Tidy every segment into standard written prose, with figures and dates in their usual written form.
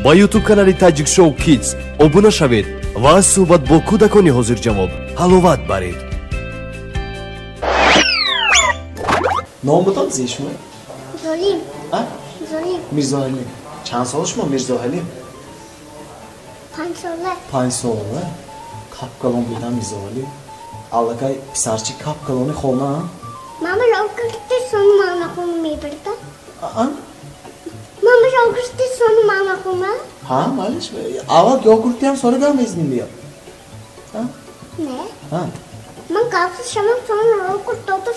Ба YouTube канали Таджик Шоу Kids обуна шавед ва аз суҳбат бо кӯдакони ҳозирҷавоб ҳаловат баред. Номатон зи шумо? Золим. А? Золим. Мирзоҳалим. Чанд сола шумо, Мирзоҳалим? 5 сола. 5 сола? Капкалон будам, Мирзоҳалим. Аллакай писарчи капкалони хона, а? Мама йогурти сони мама хона мебарда. А? Мама йогурти сони мама хона? Ҳа, малиш. Аввал йогуртиам сони гам мезним бия. А? Не. А? Ман гавзи шавам сони йогурт дода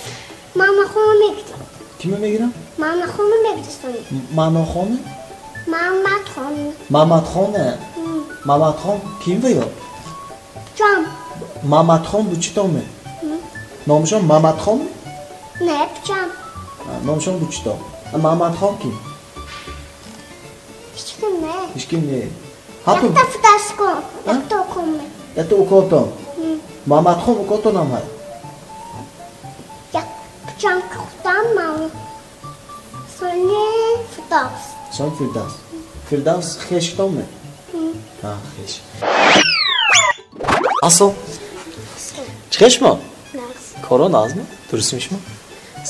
мама хона мегирам. Кима мегирам? Мама хона мегирам сони. Манохона? Мамадхон. Мамадхона? Мамадхон ким ва ё? Ҷон. Мамадхон бучитоме? Номашон Мамадхон? Не, ҷон. Номашон бучито. Мамадхон ким? Ҳеҷ ким не. Ҳеҷ ким не. Ҳатто Якта футашко, якта укоме. Якта укотон. Мамадхон укотонам ҳай. Як ҷон худам ман. Сони Фирдавс. Сон Фирдавс. Фирдавс хештоме? Ҳа, хеш. Асо. Чӣ хеш шумо? Нағз. Коро нағзме? Дурустми шумо?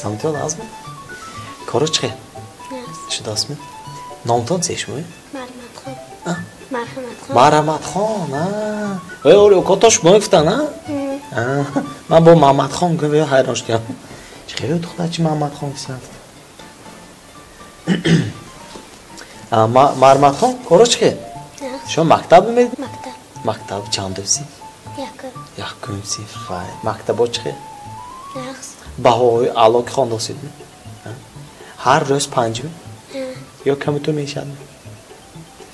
Самтиё нағзме? Коро чӣ хел? Нағз. Шудастме? Номтон чӣ шумо? Марҳаматхон. А? Марҳаматхон. Марҳаматхон, а. Ой, оре, укото шумо гуфтан, а? А, ман бо Мамадхон гуфтам, ҳайрон шудам. Чӣ хел духтарчи Мамадхон гуфтан? Марҳаматхон, коро чӣ хел? Нағз. Шумо мактаб мемедед? Мактаб. Мактаб чандум синф? Якум. Якум синф. Вай, мактабо чӣ хел? Нағз. Баҳои аъло ки хондосед? Ҳар рӯз панҷми? Ҳа. Ё камту мешавад?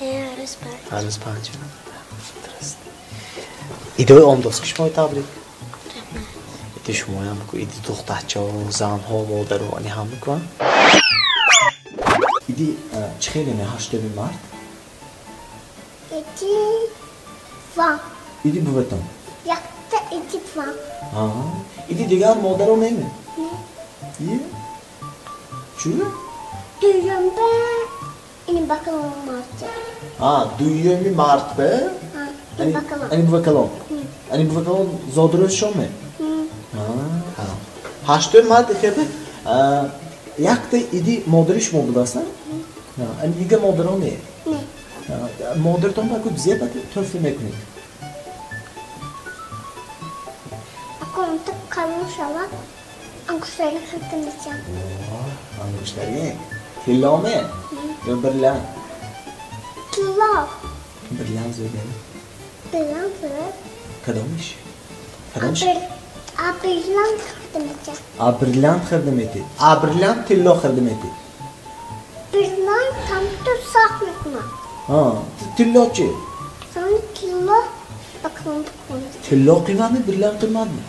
Не, ҳар рӯз панҷ. Ҳар рӯз панҷ. Дуруст. Идои омдост ки шумои табрик? Раҳмат. Иди шумоям ку, иди духтарчаҳо, занҳо, модаро, ани ҳама ку? Иди чӣ хеле ме 8 март? Иди ва. Иди буватон. Якта иди ва. А, иди дигар модаро неме? Не. Е? Чӣ? Дуюмба ини бакалон март. А, дуюми март бе? А, ини бакалон. Ани бувакалон. Ани бувакалон зодрӯз шоме? А, 8 март хебе якта иди модари шумо будааст, а? Ани дигар модаро не? Не. Модаратон ба ку зеба тӯҳфа мекунед? Акун та калон шавад, ангуштари хирда метиҳам. Ангуштари? Тилломе? Ё бриллиант? Тилло. Бриллиант зӯр не? Бриллиант зӯр. Кадомиш? Кадомиш? А бриллиант хирда метиҳам. А бриллиант хирда метиҳ? А бриллиант тилло хирда метиҳ? Бриллиант тамту сахт мекунад. А, тилло чӣ? Сони тилло ба калон бикунад. Тилло қиматми, бриллиант қиматми?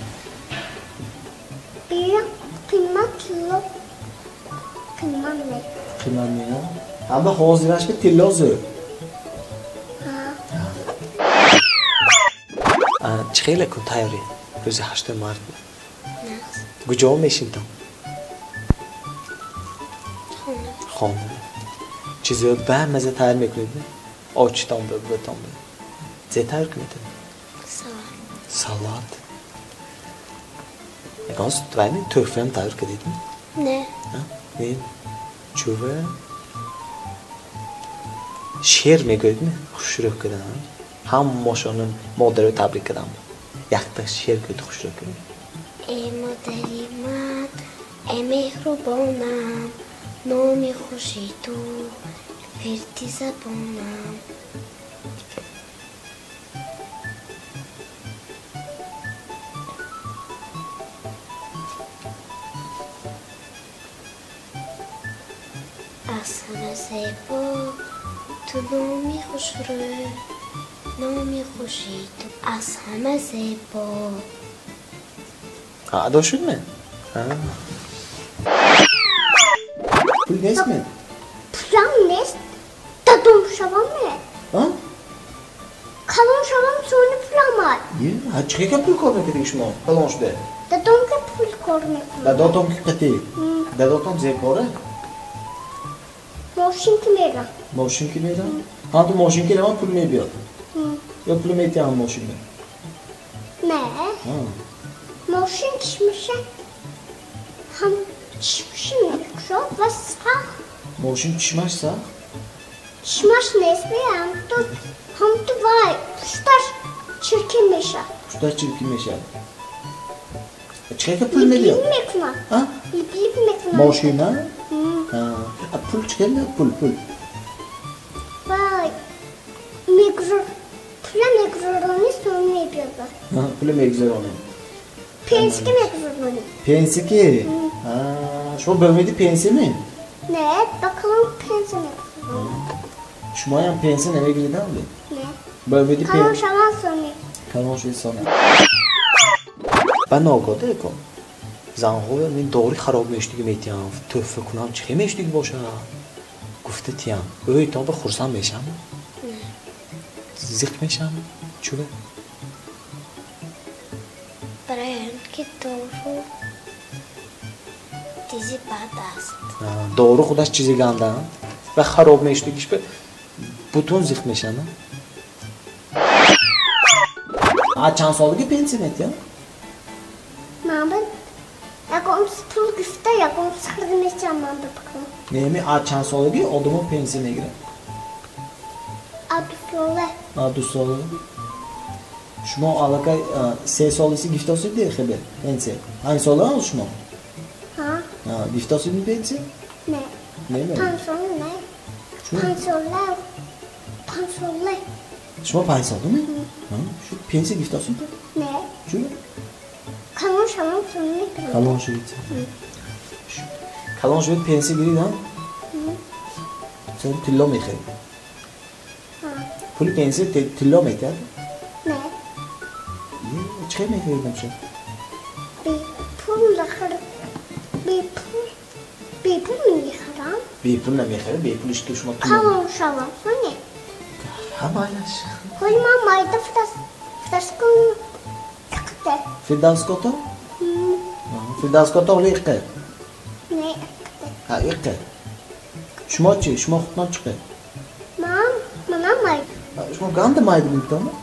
Бриллиант қимат, тилло қимат не. Қимат не, а? Аммо ҳозирашка тилло зӯр. Ҳа. А, чӣ хеле кун тайёрӣ рӯзи 8 март? Нағз. Куҷо мешинтам? Хона. Хона. Чизо ба маза тайёр мекунед? Очтон бе, бутон бе. Зе тайёр кунед? Салат. Салат. Ягон вайни тӯҳфаам тайёр кардед? Не. А? Не. Чува? Шеър мегӯед ми? Хушрӯ кардам. Ҳамашонро модаро табрик кардам. Якта шеър гӯед хушрӯ кардам. Э модари ман, э меҳрубонам, номи хуши ту вирди забонам. Аз ҳама зебо ту номи хушрӯ, номи хуши ту аз ҳама зебо. Адо шуд ме? Пул нест ме? Пулам нест. Дадом шавам ме? А? Калон шавам сони пулам ай. Е, а чӣ ка пул кор мекардӣ шумо? Калон шуда? Дадом ка пул кор мекунад. Дадотон ки қатӣ? Дадотон зекора? Мошин ки мерам. Мошин ки мерам? Ҳам ту мошин ки равам пул мебиёд. Ё пул метиҳам мошинба? Не. Мошин чишмаша ҳам чишмаши мекушод ва сахт. Мошин чишмаш сахт? Чишмаш нест ҳам ту вай пушташ чиркин мешавад. Пушташ чиркин мешавад. Чӣ ка пул мебиёд? Лип мекунад. Лип мекунад. Мошина? Пул чӣ кар меяд? Пул, пул. Вай, пула мегузаронӣ, сон мебиёд. Пула мегузаронӣ. Пенсия мегузаронӣ. Пенсия ки? Шумо ба умеди пенсия ме? Не, ба калон пенсия мегузаронӣ. Шумоям пенсия намегиридам? Не. Ба умеди калон шавам сон. Калон шуд сон. Ба ногоҳ ко занҳо мин дори хароб мештиги метиҳам, тӯҳфа кунам, чӣ мештиги бошад? Гуфта тиям. Ӯй то ба хурсанд мешам? Зиқ мешам? Чӯ? Барои он ки дору чизи бад аст. Дору худаш чизи ганда ва хароб мештигиш ба бутун зиқ мешам. А чанд солаги пенсия метиҳам? Ман ба ягон пул гирифта, ягон хирда мешавам ман ба пулам. Не, а чанд солаги одамо пенсия мегирад? А 2 сола. А 2 сола. Шумо аллакай 3 соласи гирифтосид хебе пенсия? 5 сола шумо? Ҳа. Гирифтосид пенсия? Не. Не, не. 5 сола не. 5 сола. 5 сола. Шумо 5 сола ме? Шу пенсия гирифтосид? Не. Чу? Калон шавам сон мегирам. Калон шавид. Калон шавид пенсия гирид, ҳа? Сон тилло мехарид. Пули пенсия тилло метиҳад? Не. Чӣ хел мехарид намша? Бепул бепул бепул мехарам. Бепул намехарид, бепул ишки шумо калон шавам сон не. Ҳа майлаш. Ҳоли ман майда фташкун иқте. Фирдавс кото? Фирдавс кото ҳоли иқте? Не, иқте. Ҳа, иқте. Шумо чӣ? Шумо худтон чӣ? Ман, манам майда. Шумо ганда майда мебитонед?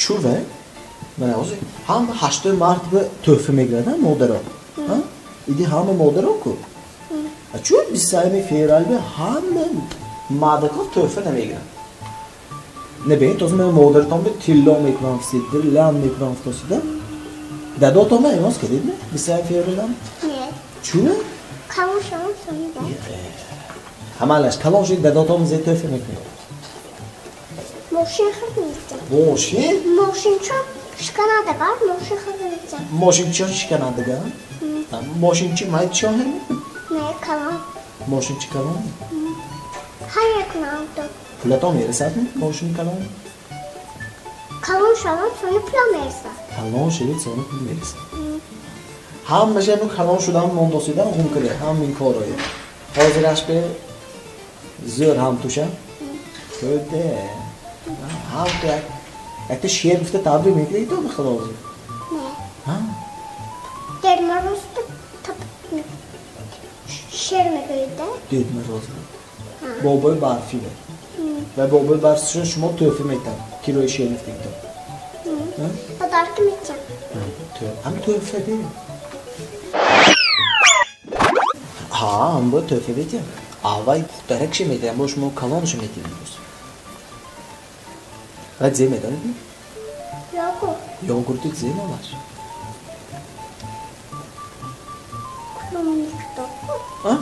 Чуве? Мана ҳозир ҳама 8 март ба тӯҳфа мегирад, модаро. Иди ҳама модаро ку? Чун 23 феврал ба ҳама мардако тӯҳфа намегиранд? Не бин, тоза ман модаратон ба тилло мекунам, сидр, лам мекунам, фтосида. Дадотон ба эвоз кардид ме? 23 февралам? Не. Чун? Калон шавам сонида. Ҳамалаш калон шуд дадотон зе тӯҳфа мекунад. Мошин хирд мешавам. Мошин? Мошинча шиканадагар, мошин хирд мешавам. Мошинча шиканадагар? Мошинчи майдчо ҳам? Не, калон. Мошинчи калон? Ҳар мекунам то. Пулатон мерасад мошини калон? Калон шавам сони пулам мерасад. Калон шавид сони пул мерасад. Ҳамаша ну калон шудан мондосидан ғум карда, ҳамин корое. Ҳозираш бе зӯр ҳам туша. Кӯде. Ҳам ту якта шеър гуфта табрик мекунӣ то бихудо ҳозир? Не. Ҳа? Дед Мороз шеър мегӯяд? Дед Мороз. Бобои барфӣ. Ва бобои барфӣ шумо тӯҳфа метиҳад, кирои шеър гуфтагитон. Подарка метиҳам. Ҳам тӯҳфа де. Ҳа, ҳам бо тӯҳфа метиҳам. Аввал хурдаракше метиҳам, бо шумо калоншо метиҳам имрӯз. Ва зе медонед? Йогурт. Йогурти зе номаш? Клубника. А?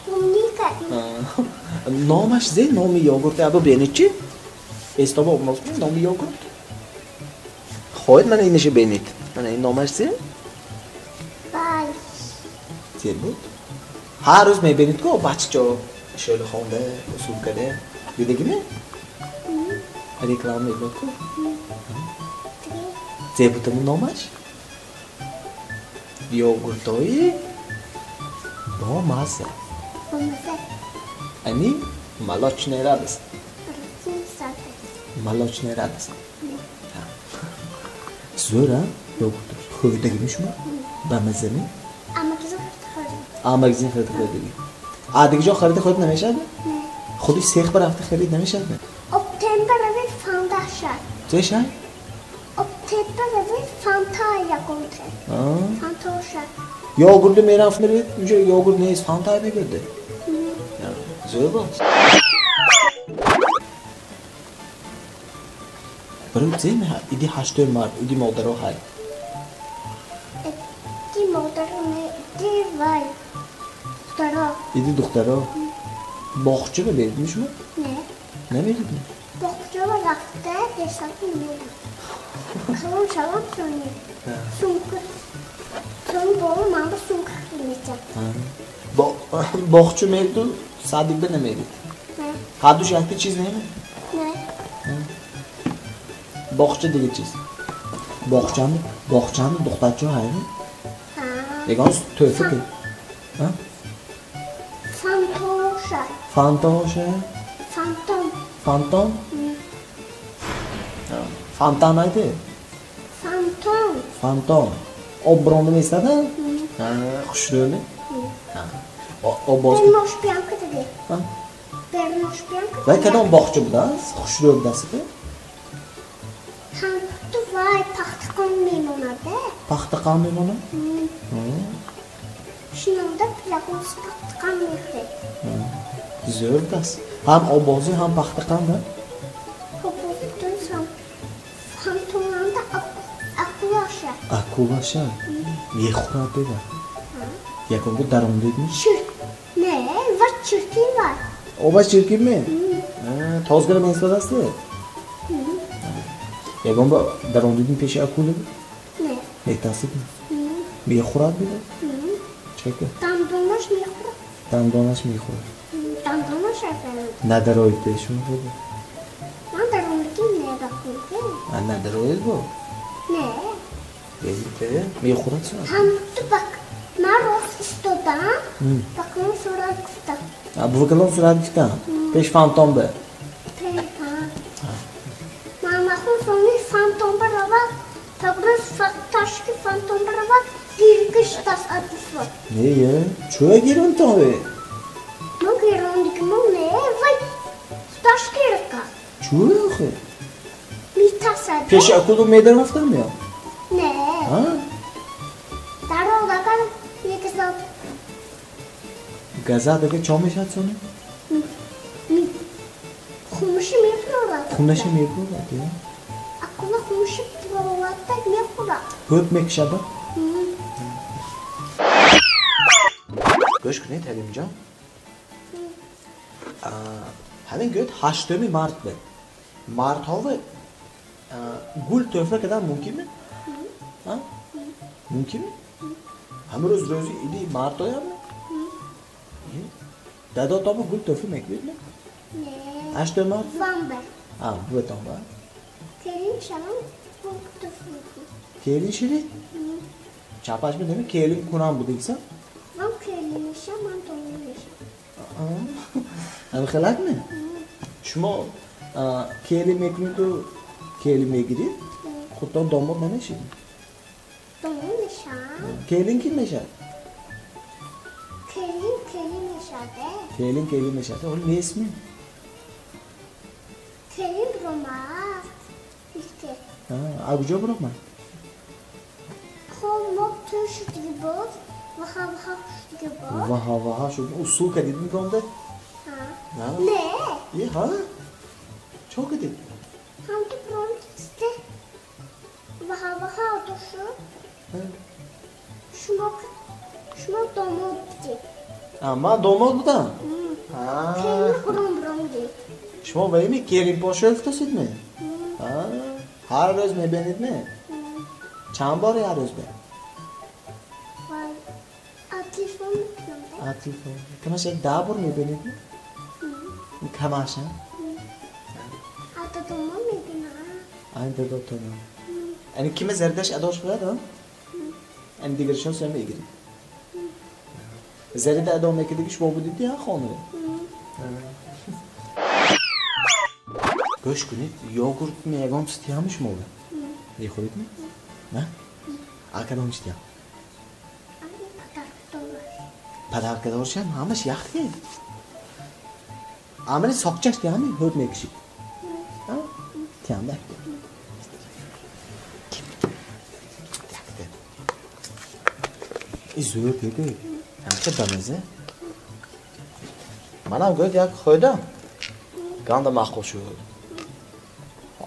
Клубника. Номаш зе? Номи йогурт або бенед чӣ? Эстоба обнос номи йогурт? Хоҳед мана инаша бенед. Мана ин номаш зе? Бале. Зе буд? Ҳар рӯз мебинед ку бачаҷо шӯли хонда, усул карда. Дидагиме? Реклама мекунад ку? Зе будаму номаш? Йогуртои бо мазза. Ани молочная радость. Молочная радость. Зӯр, а? Йогуртош. Хӯрдагими шумо? Ба мазза ми? А магазин хӯрдагӣ. А магазин хӯрдагӣ. А дига ҷо харида хӯрд намешавад? Худи сех ба рафта харид намешавад? Оптемба равед фанта шад. Чӣ шад? Оптемба равед фанта ягонте. Фанта шад. Йогурту мерафт меред, унҷо йогурт нест, фанта мегӯяд. Зӯр боз. Барои чӣ иди 8 март, иди модаро ҳай? Иди модаро не, иди вай. Духтаро. Иди духтаро. Боғча меридми шумо? Не. Намеридми? Боғча рафта десак намерам. Калон шавам сони. Сумка. Сон бо ман ба сумка харидам. Боғча мериду садик ба намерид. Не. Ҳардуш якта чиз неме? Не. Боғча дига чиз. Боғчани, боғчани духтарчо ҳайми? Ҳа. Ягон тӯҳфа ки? Ҳа? Фантоша. Фантоша? Фантом. Фантом? Фонтан айди? Фантом. Фантом. Об биромда местада? Ҳа, хушрӯйми? Ҳа. Об боз. Берношпиянка диди. Ҳа? Берношпиянка. Вай кадом боғча будааст? Хушрӯй будааст? Ҳам ту вай пахтақон мемонад. Пахтақон мемонад? Шинонда ягон пахтақон мехӯред. Зӯр будааст. Ҳам оббозӣ, ҳам пахтақон да? Оббозӣ дуруст ҳам фантоманда акулаша. Акулаша? Мехӯрад беда. Ягон бу даромдидми? Чирк. Не, ва чиркин вай. Обаш чиркинми? Тозгина местодасти? Ягон бу даромдидми пеши акула? Не. Метарсидми? Мехӯрад беда? Чака? Дандонаш мехӯрад. Дандонаш мехӯрад. Дандонаш афарад. Надароид бешун буда? Ман даромдигим не бакунде. А надароид бо? Не. Бе, мехӯрад чӣ? Ҳам ту бак ман рост истодам, бакун сурат гуфтам. А бувакалон сурат гуфтам? Пеш фантом бе? Пеш, ҳа. Ман махун сони фантом ба равад, тагрӯз ташки фантом ба равад, гиргиш тас адифо. Не, е, чӯя гирунтон бе? Ман гирондигимо не, вай таш гирка. Чӯя охе? Митасад. Пеши акулу медарафтам ё? Не. Ҳа? Дародагар мегазад. Газад ага чо мешавад сони? Хунаши мебурад. Хунаши мебурад, я? Акула хунаши бурада мехӯрад. Ҳӯб мекушад? Гӯш кунед, Ҳалимҷон. Ҳамин гӯяд 8 март бе. Мартҳове гул тӯҳфа кардан мумкинме? Мумкинме? Ҳамин рӯз рӯзи иди мартояме? Дадотомо гул тӯҳфа мекунедме? Не. 8 март? Вамбе. А, буватон ба? Келин шавам гул тӯҳфа мекунам. Келин ширед? Чапаш медами келин кунам будигса? Ман келин мешам, ман домод мешам. Ҳамин хелакме? Шумо келин мекунеду келин мегиред? Худтон домод намешед? Домод мешам. Келин ким мешавад? Келин келин мешавад. Келин келин мешавад. Ҳоли нестми? Келин биромад. Иште. А куҷо биромад? Хоб мо тӯй шудиги боз, ваҳа ваҳа шудиги боз. Ваҳа ваҳа шуд. Усул кардид мебиромда? Ҳа. Не. Не. Е, ҳа? Чо кардид? Ҳамту биромад ваҳа ваҳа ото шуд. Шумо шумо домод будед. А, ман домод будам? Келин худам биромдед. Шумо ба ими келинпошо гуфтасидме? Ҳар рӯз мебинедме? Чанд бор ҳар рӯз бе? А телефон мекунам. А телефон. Камаш як 10 бор мебинедме? Камаш, а? А додомо мебинам. Ай додотона. Ани киме зардаш адош бурад, а? Ани дигаршон сӯя мегирид. Зарида адо мекардиги шумо будед я хона? Гӯш кунед, йогурт ми ягон чиз тиҳам шумо? Мехӯред ми? На? А кадом чиз тиҳам? Падарка доршам ҳамаш яхе. Амри соқчаш тиами ҳуд мекшид. А? Тиам дакте. Дакте. Изӯр дегӯй. Ҳамча бамаза. Манам гӯяд як хӯрдам. Ганда маъқул шуд.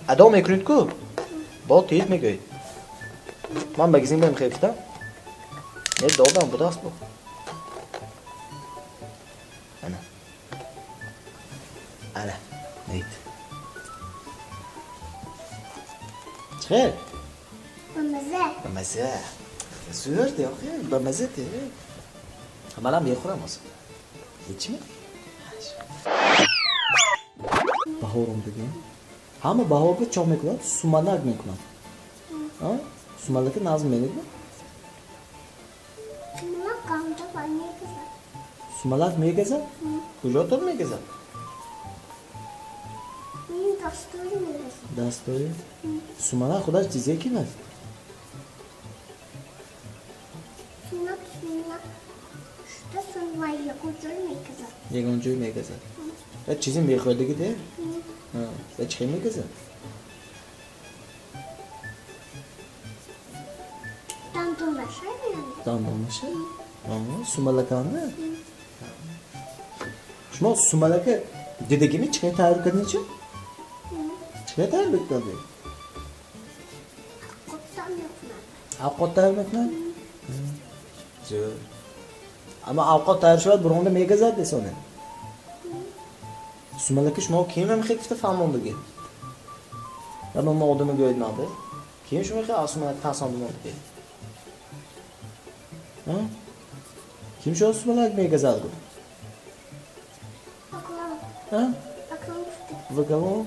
Адо мекунед ку? Бо тиид мегӯед. Ман магазин баем хел китам. Не додам будаст бу. Ана. Ана. Нейт. Чӣ? Бамаза. Бамаза. Зӯр де охи, бамаза де. Манам мехӯрам ҳозир. Ҳечми? Баҳор омдагӣ. Ҳама баҳорга чоқ мекунад, суманак мекунад. Суманака назм менагӯ? Сумалак қанча мегазад. Сумалак мегазад? Куҷо тон мегазад? Дастои мегазад. Дастои? Сумалак худаш чизе ким аст? Сумалак сумалак шуда сумалак ягон ҷой мегазад. Ягон ҷой мегазад. Ва чизе мехӯрдагӣ де? Ва чӣ хел мегазад? Дандонаша меянд. Дандонаша? Сумалаканда? Шумо сумалака дидагими чӣ хел тайёр кардинчи? Чӣ хел тайёр мекунад? Овқат мекунад. Овқат тайёр мекунад? Зӯр. Аммо овқат тайёр шавад буронда мегазад десоне? Сумалака шумо ким ҳам хел гуфта фаҳмондагӣ? Ва мо одами гӯяд манда. Ким шумо хел аз сумалак тарсонда мондагӣ? Ким шумо сумалак мегазад гуфт? Вакалон?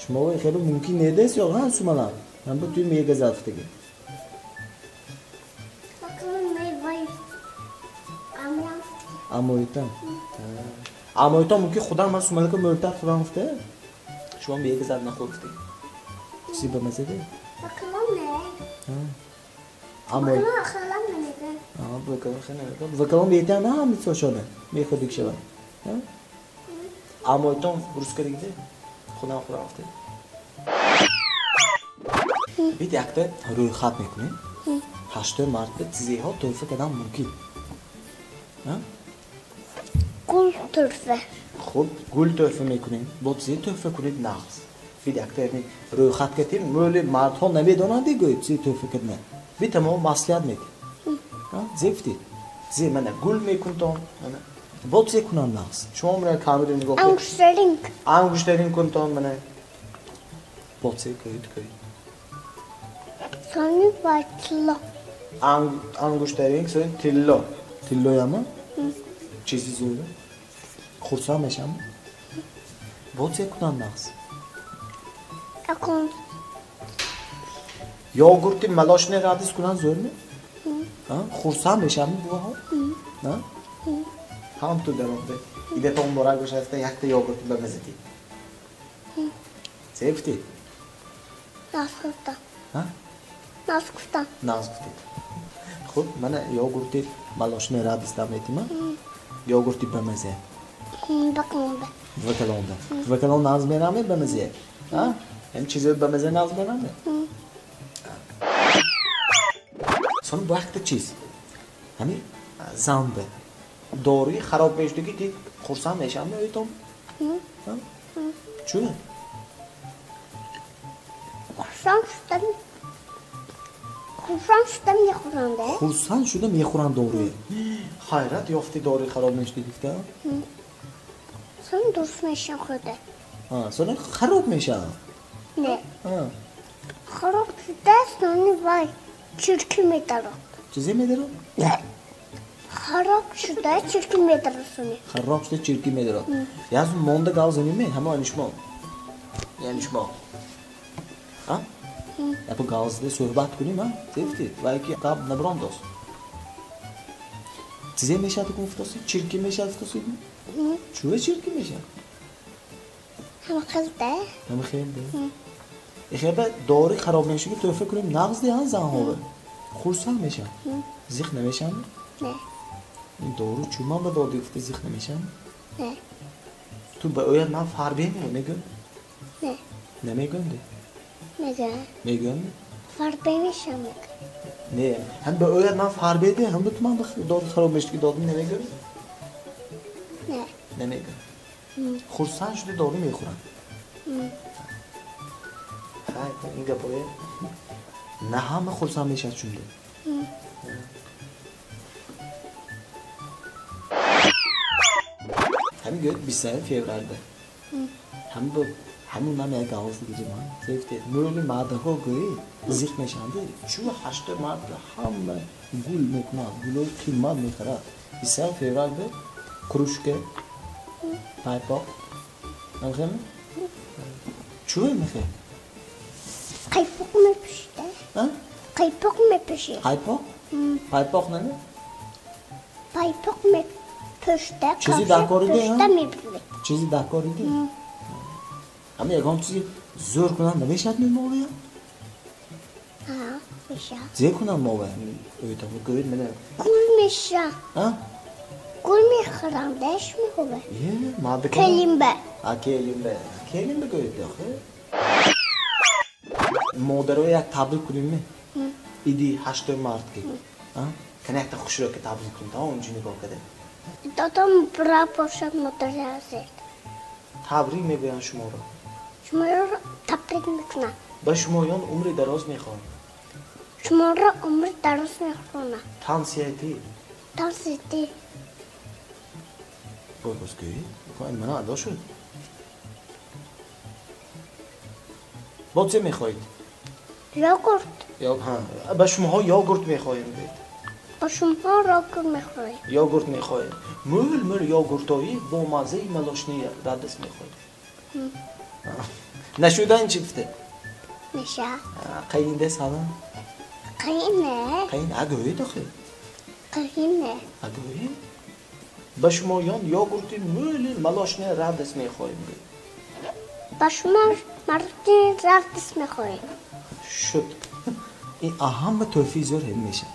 Шумо хеле мумкин недест ё ҳа сумалак? Ҳам бу туй мегазад гуфтагӣ. Амоитам. Амоитам мумкин худам ман сумалака мӯртар худам гуфта. Шумо мегазад нахӯр гуфтагӣ. Чизи бамаза де? Вакалон не. Амоит. Вакалон намегазад. Вакалон хеле намегазад. Вакалон беҳтар на ҳам мисошона. Мехӯрдик шавад. Амоитон русска дигде? Худам худам гуфта. Бит якта рӯйхат мекунем. 8 марта чизеҳо тӯҳфа кардан мумкин. Гул тӯҳфа. Хуб, гул тӯҳфа мекунем. Бо чизе тӯҳфа кунед нағз. Бит якта рӯйхат кардем, мӯли мардҳо намедонанд гӯед чизе тӯҳфа кардан. Бита мо маслиҳат медиҳем. Зе гуфтед? Зе мана гул мекунтон, мана бо чизе кунанд нағз. Шумо мана камера нигоҳ кунед. Ангуштаринг. Ангуштаринг кунтон мана. Бо чизе кӯед кӯед. Сони ва тилло. Ангуштаринг сони тилло. Тиллояма? Чизи зӯр. Хурсанд мешам. Бо чизе кунанд нағз? Акун. Йогурти молочный радис кунанд зӯрми? Хурсанд мешам буваҳо? Ҳам ту даромде. Идатон муборак бошад, якта йогурти бамаза дид. Зе гуфтед? Нағз гуфтам. Нағз гуфтам. Нағз гуфтед. Хуб, мана йогурти молочный радис дам метима. Йогурти бамаза. Бакалонда. Бакалонда. Бакалон нағз мераме бамаза? Ҳам чизе бамаза нағз мераме? Сон бу якта чиз. Ҳамин занбе. Доруи хароб мешудагӣ дид хурсанд мешавам ӯйтом? Чун? Хурсанд шудам. Хурсанд шудам мехӯранд. Хурсанд шуда мехӯранд доруи. Хайрат ёфти доруи хароб мешудагӣ гуфта? Сон дуруст мешавам хӯрда. Сон хароб мешавам? Не. Хароб шуда сони вай чирки медарад. Чизе медарад? Хароб шуда чирки медарад сони. Хароб шуда чирки медарад. Язм монда гав заним ҳама яъни шумо. Яъни шумо. Япо гавзда суҳбат кунем, а? Зефти, вай ки гап наброн дост. Чизе мешавад ку гуфтоси? Чирки мешавад гуфтоси? Чӯе чирки мешавад? Ҳама хел де. Ҳама хел де. Эхеба дори хароб мешуги тӯҳфа кунем нағз деҳан занҳове. Хурсанд мешаванд. Зиқ намешаванд? Не. Ин дору чун ман ба додӣ гуфта зиқ намешавам? Не. Ту ба ояд ман фарбе мегӯям? Не. Намегӯям де? Мегӯям. Мегӯям? Фарбе мешавам мегӯям. Не, ҳам ба ояд ман фарбе де, ҳам ту ман дору хароб мешуд ки додум намегӯям? Не. Намегӯям. Хурсанд шуда дору мехӯрам. Хай, ин гапое на ҳама хурсанд мешавад чунде. Ҳамин гӯяд 27 февралда. Ҳамин ман як овоз дигим. Зефте мӯли мардаҳо гӯӣ зиқ мешаванд. Чу 8 март ҳама гул мекунад, гулои қимат мехарад. 27 февралда кружка, пайпоқ. Намехоҳем? Чӯ мехоҳем? Қайпоқ мепӯшида. Қайпоқ мепӯшид. Қайпоқ? Пайпоқ наме? Пайпоқ мепӯшида. Чизи даркорӣ де? Чизи даркорӣ де? Ҳама ягон чизи зӯр кунанд намешавад мемоваям? Ҳа, мешавад. Зе кунанд моваям? Ӯйтам гӯед мена. Гул мешавад. Гул мехӯрам, даш мехӯрам. Е, марда Келинба. А, келинба. Келинба гӯед охе. Модаро як табрик кунем? Иди 8 март ки. Кана якта хушрӯ ки табрик кунем, та онҷо нигоҳ када. Додам бра бошад модари азиз. Табрик мегӯянд шуморо. Шуморо табрик мекунам. Ба шумоён умри дароз мехоҳам. Шуморо умри дароз мехоҳам. Тан сиҳатӣ. Тан сиҳатӣ. Бой боз гӯӣ? Мана адо шуд. Бо чӣ мехоҳед? Йогурт. Ба шумоҳо йогурт мехоҳем гӯед. Ба шумоҳо йогурт мехоҳем. Йогурт мехоҳем. Мӯл-мӯл йогуртои бо маззаи молочный радость мехоҳем. Нашуда ин чӣ гуфте? Мешавад. Қайинде салом? Қайин не. Қайин? А гӯед охе? Қайин не. А гӯед? Ба шумоён йогурти мӯли молочный радость мехоҳем гӯед. Ба шумо молочный радость мехоҳем. Шуд. Ин ҳама тӯҳфаи зӯр ҳем мешавад.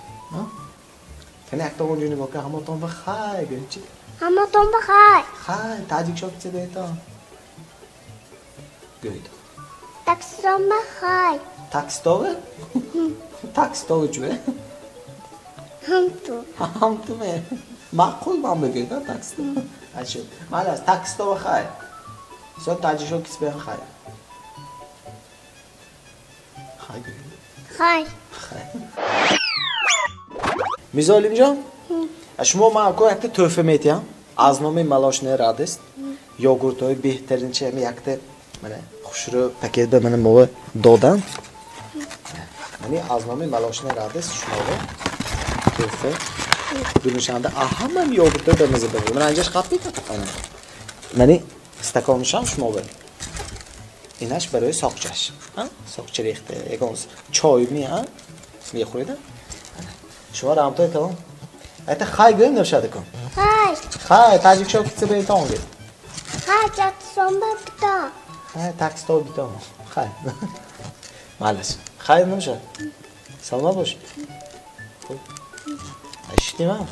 Кана якта онҷо нигоҳ кун, ҳаматон ба хай гӯед чӣ? Ҳаматон ба хай. Хай, таҷикшо чӣ гӯедтон? Гӯед. Таксистон ба хай. Таксистове? Таксистове чӯ? Ҳамту. Ҳамту ме. Маъқул ман бигӯед, таксистов. Ашуд. Майли аст, таксистове хай. Со таҷикшо кис беҳ хай. Хай гӯед. Хай. Хай. Мирзо Олимҷон, шумо ман ако якта тӯҳфа метиҳам аз номи молочная радость. Йогуртҳои беҳтарин чи ҳами якта мана хушрӯ пакет ба мана мова додам. Мани аз номи молочная радость шуморо тӯҳфа дунушанда ҳамаи йогуртҳои ба маза бигӯ. Мана инҷаш қат бикун. Мани стаконушам шумо бе. Инаш барои соқчаш. Соқча рехта, ягон чой ми, мехӯред? Шумо рамтой калон. Айта хай гӯем набошад кун. Хай. Хай, таҷикшо китса бейтон гӯед. Хай, таксистон ба битон. Хай, таксистон битон. Хай. Малас. Хай набошад. Саломат бош. Хуб. Шитимам.